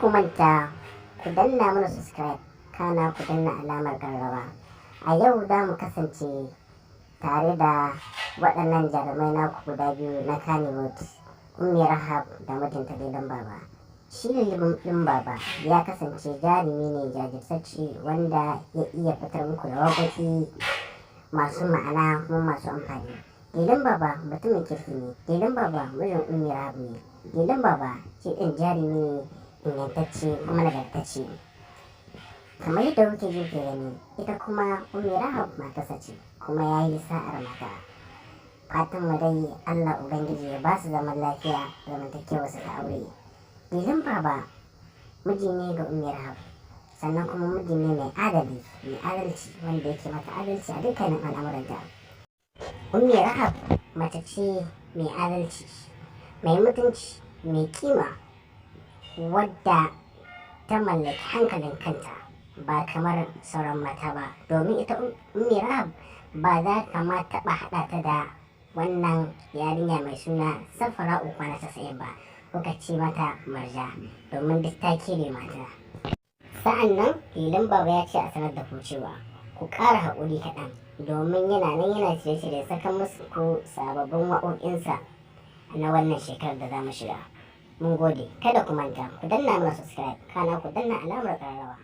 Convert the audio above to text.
ku manta ku danna mana subscribe, kana ku danna alamar ƙararrawa. A yau za mu kasance tare da waɗannan jarumai naku guda biyu na Kannywood, Ummi Rahab da mijinta Lilin Baba. Shi Lilin Baba ya kasance jarumi ne jajirtacce wanda ya iya fitar muku da waƙoƙi masu ma'ana kuma masu amfani. Lilin Baba mutumin kirki ne. Lilin Baba mijin Ummi Rahab ne. Lilin Baba shi ɗin jarumi ne ingantacce kuma nagartacce. Kamar yadda kuke ji kuke gani, ita kuma Ummi Rahab matarsa ce, kuma ya yi sa'ar mata. Fatan mu dai Allah Ubangiji ya ba su zaman lafiya zamantakewarsu ta aure. Lilin Baba miji ne ga Ummi Rahab, sannan kuma miji ne mai adali, mai adalci, wanda yake mata adalci a dukkanin al'amuranta. Ummi Rahab mace ce mai adalci, mai mutunci, mai kima, wadda ta mallaki hankalin kanta ba kamar sauran mata ba, domin ita Ummi Rahab ba za ka ma taɓa haɗa ta da wannan yarinya mai suna Safara'u Kwana 90 ba, kuka ce mata Murja, domin duk ta kere mata. Sa'an nan Lilin Baba ya ce a sanar da ku cewa ku ƙara haƙuri kaɗan, domin yana nan yana shirye-shirye saka musu ku sababbin waƙoƙinsa na wannan shekarar da za mu shiga. Mun gode, kada ku manta ku danna mana subscribe, kana ku danna alamar ƙararrawa.